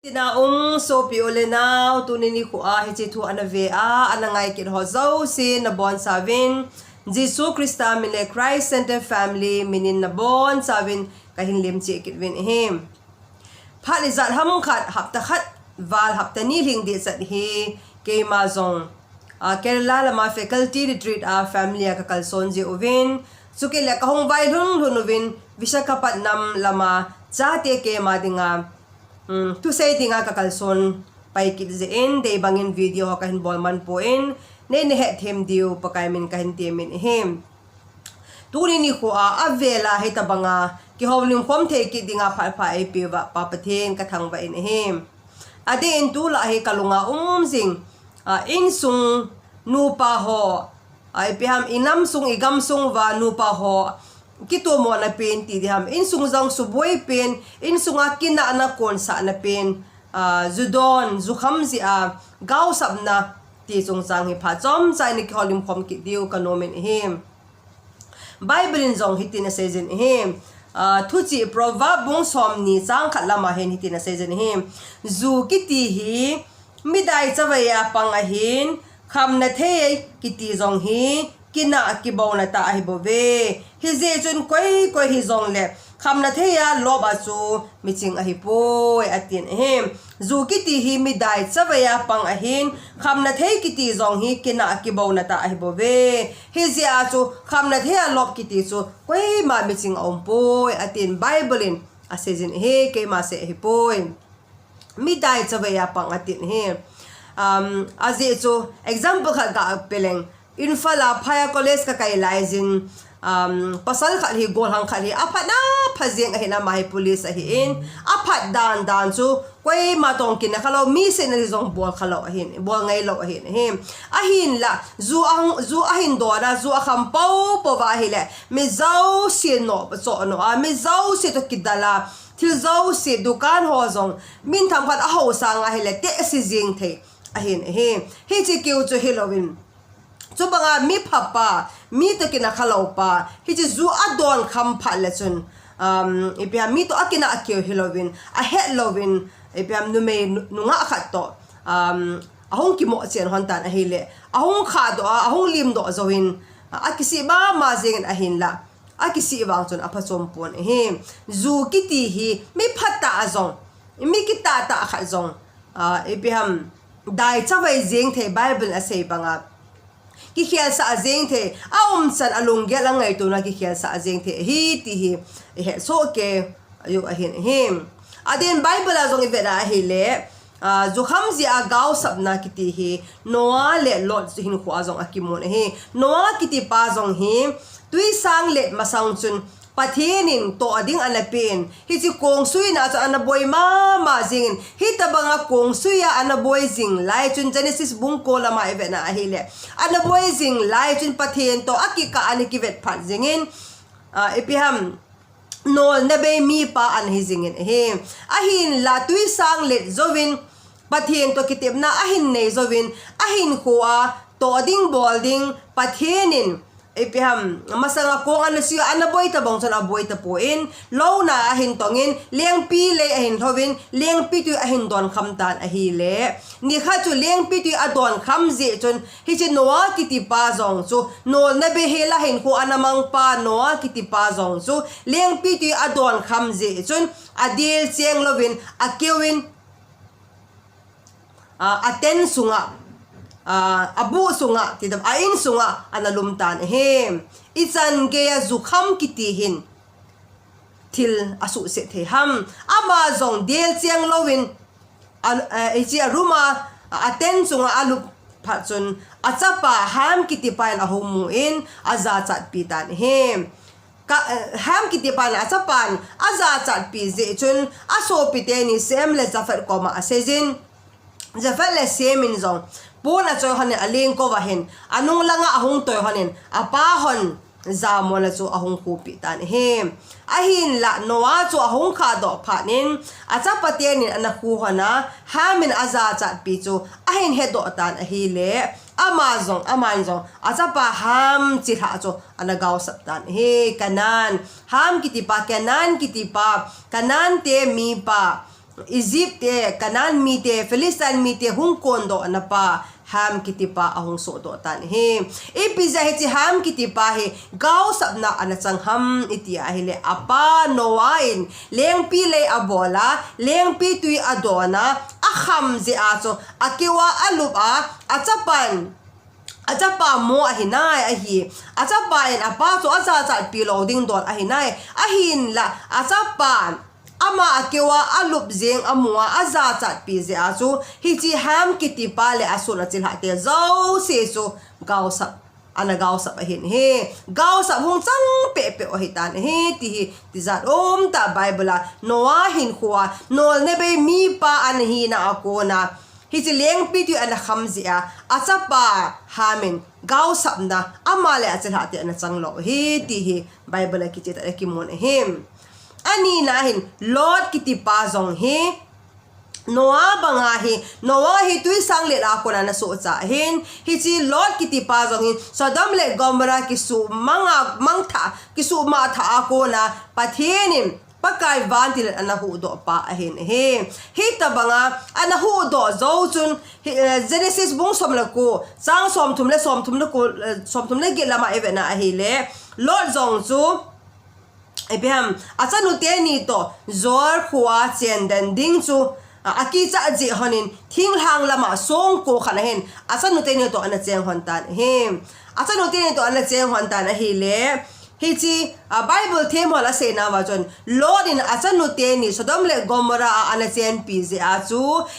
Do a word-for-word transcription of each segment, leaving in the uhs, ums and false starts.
Tina um sopi u le nau, tuni nikho a hiche thu ana ve a, ana ngai kit ho jouse nabonchauvin, Jesu Christa min le Christ Center Family min in nabonchauvin kahin lemcheh kit uvin ahi. Phat ijat ham khat, hapta khat val hapta ni lhing ding chat hi, keima jong, a, Kerala lama faculty retreat a family a kakalson jiuvin, chukit le kahung vailhun lhun uvin, Visakhapatnam lama chate camp a dinga, um, thusei dinga kakalson pai kit jeh in, dei bangin video ho kahin bol man poi, nei nahet them diu Pakai min kahin temin ahi. Tuni nikho a, avel a hitabanga kihoulim khom thei kit dinga phat pha eipeuva Pa Pathen kathangvah in ahi. Adeh in tulai hi kalunga um jing, a, insung nupa ho, a, ipi ham, inam sung, igam sung uva nupa ho kitomona pen ti diham, insung jong suboi pen, insunga kinahna konsahna pen, a, ju don, ju kham jeh a gaosapna ti chungchang hi phat chomcha in kihoulim khom kit diu kanomin ahi. Bible in jong hitin aseijin ahi. A, Thuchih Proverb bung somni chang khat lama hin hitin aseijin ahi. Ju kiti hi midai chavei a pang ahin, khamna thei kiti jong hi kinah kibouna tah ahibouve. Hijeh chun koi koi hijongle khamna thei a lop a chu miching ahipoi, atin ahi. Ju kiti hi midai chavei a pang ahin, khamna thei kiti jong hi kinah kibouna tah ahibouve. Hijeh a chu khamna thei a lop kiti chu koima miching aumpoi, atin Bible in aseijin ahi, keima sei ahipoi. Midai chavei a pang atin ahi. Um, ajeh chu example khat kapeleng, Imphal a phai a college kakai laijin, um, pasal khat hi, golhang khat hi, aphat na pha jeng ahin, ama hi police ahin, aphat dan dan chu koima toh kina khalou, mi sehna jong bol khalou ahin, bol ngailou ahin ahi. Ahinla ju ahung, ju ahin don a, ju akham poupou va ahile, mi jouse nohchoh noh a, mi jouse toh kidal a, thil jouse, dukan ho jong minthang khat ahou sang ahile tehse jeng thei ahin ahi. Hiche keu chu hilouvin, chubanga mi phapa, mi toh kina khalou pa hiche ju adon kham phat le chun, um, ipi ham, mi toh akinah keu hilouvin, ahet louvin, ipi ham, numei nu-, nungah khat toh, um, ahung kimoh chen lhon tan ahile, ahung khahdoh a, ahung limdoh jouvin, a, akisih mama jengin ahinla, akisih vang chun aphachom pon ahi. Ju kiti hi mi phatah a jong, mi kitah tah khat jong, a, ipi ham, dai chavei jeng thei, Bible in asei banga kikhelsah jeng thei, aumchan, alunggel, angaitona kikhelsah jeng thei ahi ti hi ihet soh kei u ahin ahi. Adeh in Bible a jong ivet a ahile, a, jukham jeh a gaosapna kiti hi Noah le Lot hinkho a jong akimun ahi. Noah kitipa jong hi twisang let masang chun Pathen in toh ding ana pen, hiche kongsuina chu ana boi mama jengin, hitabanga kongsuia ana boi jing lai chun Genesis bung ko lama ivet na ahile, ana boi jing lai chun Pathen toh akikah ana kivet phat jengin, a, ipi ham, nolna bei mipa ana hi jingin ahi. Ahinla twisang let jouvin Pathen toh kitepna ahin nei jouvin, ahinkho a toh ding bol ding Pathen in, ipi ham, masanga kong ana sui a ana boi tabang chun aboi tapon, louna ahin tongin, lengpi lei ahin lhouvin, lengpi tui ahin don kham tan ahile, nikhat chu lengpi tui adon kham jeh chun, hiche Noah kitipa jong chu, nolna bei hela hinkho ana mangpa Noah kitipa jong chu, lengpi tui adon kham jeh chun, adel cheng louvin, akeuvin, a, a tent sunga, a, abuh sunga, ti dam, a in sunga ana lum tan ahi. Ichan geiya jukham kiti hin thil asuhset thei ham. Ama jong del cheng louvin, a, a, hiche a room a, a, a tent chunga alup phat chun, achapa Ham kitipa in ahung mun, ajachatpi tan ahi. Ka, eh, Ham kitipa in achapan ajachatpi jeh chun, asopi teni Shem le Japheth koma aseijin. Japheth le Shem in jong pon achoi lhonin alengkou va hin, anung langa ahung toi lhonin, apa lhon jamona chu ahung khopi tan ahi. Ahinla Noah chu ahung khahdoh phat in, achapa tenin ana khu lhona, Ham in ajachatpi chu ahin hedoh tan ahile, ama jong, aman jong achapa Ham chilhah chu ana gaosap tan ahi. Canaan, Ham kitipa, Canaan kitipa, Canaan te mipa, Egypt te, Canaan mite, Philistine mite hung kondohna pa Ham kitipa ahung sohdoh tan ahi. Ipi jeh a hiche Ham kitipa hi gaosapna ana chang ham iti ahile, apa Noah in lengpi lei abol a, lengpi tui adon a, akham jeh a chu akeu a alup a, achapan, achapa mo ahi nai ahi. Achapa in apa chu ajachatpi lou ding don ahi nai. Ahinla, achapan ama akeu a alup jeng amu a ajachatpi jeh a chu, hiche Ham kitipa le asun achilhah te jouse chu gaosap, ana gaosap ahin ahi. Gaosap hung chang pehpeh ahitan ahi, ti hi tijat umtah Bible a Noah hinkhoa nolnabei mipa ana hina a kona hiche lengpi tui ana kham jeh a, achapa Ham in gaosapna ama le achilhah te ana chang lou ahi, ti hi Bible a kicheh tah a kimun ahi. Anina hin Lot kitipa jong hi, Noah banga hi, Noah hi tuisang let a kona ana sohcha ahin, hiche Lot kitipa jong hin Sodom le Gomorrah kisuhmang a, mangthah, kisuhmang thah a kona Pathen in Pakai vantil in ana huhdoh pa ahin ahi. Hitabanga ana huhdoh jou chun, hi, eh, Genesis bung som le ko, chang somthum le somthum le ko, eh, somthum le get lama ivet na ahile, Lot jong chu, ipi ham, achanu teni toh Zoar khoa chenden ding chu, a, akichat jeh lhonin, thinglhang lama songko khat ahin, achanu teni toh ana cheng lhon tan ahi. Achanu teni toh ana cheng lhon tan ahile, hiche, a, Bible themhon aseinauva chun, Lot in achanu teni Sodom le Gomorrah a ana chenpi jeh a chu,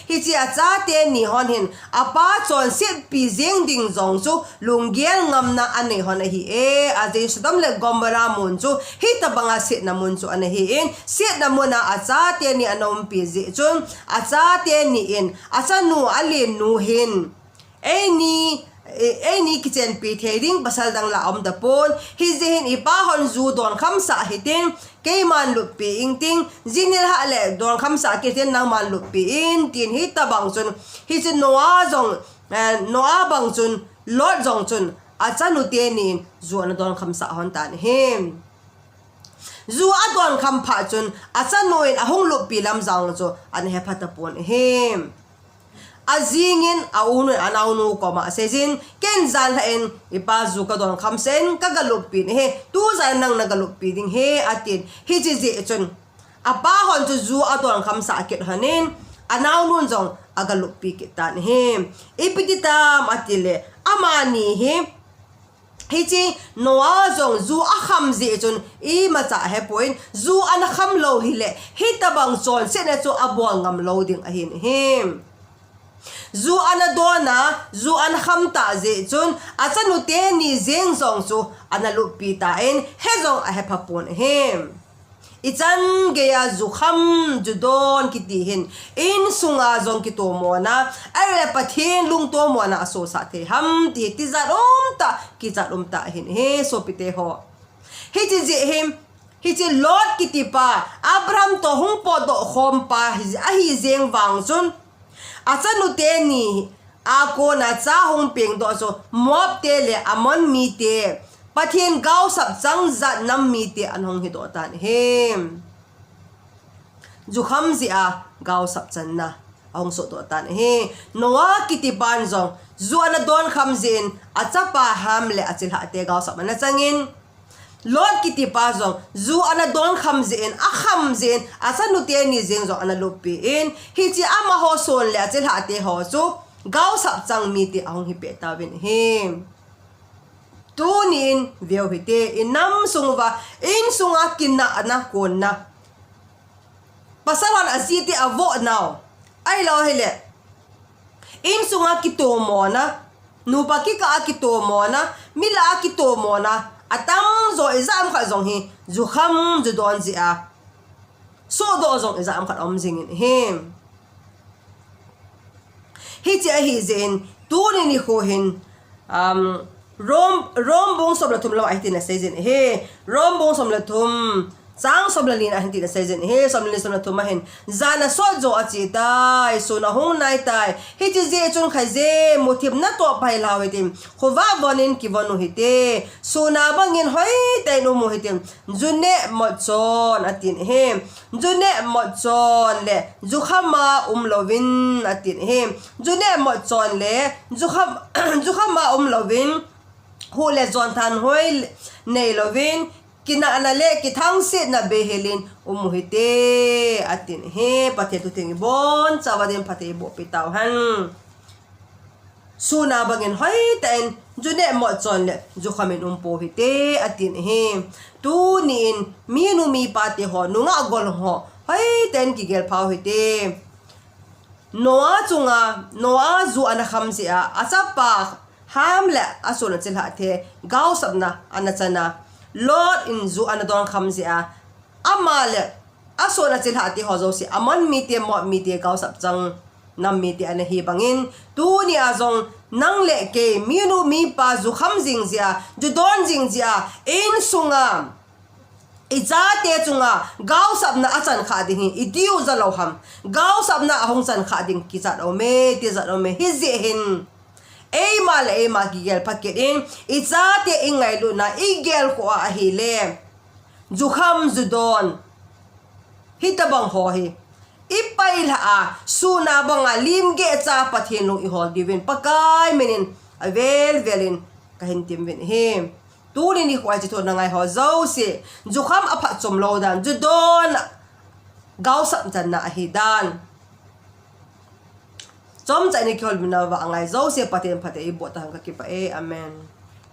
hiche achate ni lhon hin, apa chonsetpi jeng ding jong chu, lunggel ngamna anei lhon ahi e. Ajeh Sodom le Gomorrah mun chu hitabanga setna mun chu ana hin, setna mun a achate ni ana umpi jeh chun, achate ni in, achanu alennu hin, eini, e, eini kichenpi thei ding pasal dang la aum tapon, hijeh hin ipa hon ju donkhamsah hitin, keiman luppi ingting, jinil hah le donkhamsah kit hitin, nangman luppi in, tin hitabang chun, hiche Noah jong, eh, Noah bang chun, Lot jong chun, achanu teni in ju ana donkhamsah lhon tan ahi. Ju adonkham phat chun, achanu in ahung luppi lamjong chu ana hepha tapon ahi. Ajingin aunu in anaonu koma aseijin, ken janhi in ipa ju kadonkhamsah in kaga luppi nahi, tujan nang naga luppi ding ahi, atin. Hiche jeh chun, apa hon chu ju adonkhamsah kit lhonin, anaonun jong aga luppi kit tan ahi. Ipi ti tam atile, amani hi, hiche Noah jong ju akham jeh chun imacha ahepon, ju ana kham lou hile, hitabang chonsetna chu abol ngam lou ding ahin ahi. Ju ana don a, ju ana kham tah jeh chun, achanu teni jeng jong chu ana luppi tan, hijong ahepha pon ahi. Ichan geiya jukham, judon kiti hin, insunga jong kitomona, ahile Pathen lungtomona asosah thei ham ti hi tijat umtah, kichat umtah ahin ahi, sopite ho. Hiche jeh hin, hiche Lot kitipa, Abraham toh hung potdoh khompa hi, ahi jeng vang chun, achanu teni a kona cha hung pengdoh chu Moab te le Ammon mite, Pathen gaosap chang jat nam mite ana hung hidoh tan ahi. Jukham jeh a gaosap channa ahung sohdoh tan ahi. Noah kitipan jong ju ana donkham jeh in achapa Ham le achilhah te gaosap ana changin, Lot kitipa jong ju ana donkham jeh in, akham jeh in, achanu teni jeng jong ana luppi in, hiche amaho son le achilhah te ho chu gaosap chang mite ahung hipeh tauvin ahi. Tunin veu hite, inam sung uva, insunga kinahna konna, pasal hon aji te avoh nau, ahilou hile, insunga kitomona, nupa kikah a kitomona, mi lah a kitomona atamjo ijat ham khat jong hi jukham judon jeh a sohdoh jong ijat ham khat aum jingin ahi. Hiche ahi jeh in, tuni nikho hin, um, Rom, Rom bung som le thum lama hitin aseijin ahi. Rom bung som le thum, Chang som le li na hin tin asei jin ahi, som le li som le thum a hin. Jan asot jo ache tai, sun ahung nai tai. Hiche jeh chun khaije, muthim natoh pai lhau hitin. Khovah von in kivon u hite. Sun a bangin hoitah in um u hitin. Ju neh mot chon atin ahi. Ju neh mot chon le, ju kham a um louvin atin ahi. Ju neh mot chon le, ju kham, ju kham a um louvin. Huh le jon thanhoi nei louvin, kinahna le kithangsetna beihel in um u hite, atin ahi. Pathen thu theng ibon chauva din Pathen in eiboh pi tauhen. Sun a bangin hoitah in, ju neh mot chon le, ju kham in um pou hite, atin ahi. Tuni in, minu mipa te ho, nungah gol ho, hoitah in kigel phau hite. Noah chunga, Noah ju ana kham jeh a, achapa Ham le asohna chilhah te gaosapna ana chan a, Lot in ju ana don kham jeh a, ama le asohna chilhah te ho jouse, Ammon mite, Moab mite gaosap chang nam mite ana hi bangin, tuni a jong nang le kei, minu mipa ju kham jing jeh a, ju don jing jeh a, insunga, ichate chunga gaosapna achan kha ding hi, itiu ja lou ham. Gaosapna ahung chan kha ding kichat aume, tijat aume. Hijeh hin, eima le eima kigel pha kit in, ichate ingailutna, igel khoh a ahile, ju kham ju don, hitobang ho hi ipai lhah a, sun a banga lim geh cha Pathen lung ihol diuvin Pakai min in avel vel in kahin tem uvin ahi. Tuni nikho a hiche thu na ngai ho jouse, ju kham aphatchom lou dan, ju don gaosap channa ahi dan, chomcha in kihoulimna uva angai jouse Pathen phatthei eiboh tauhen, kakipah e. Amen.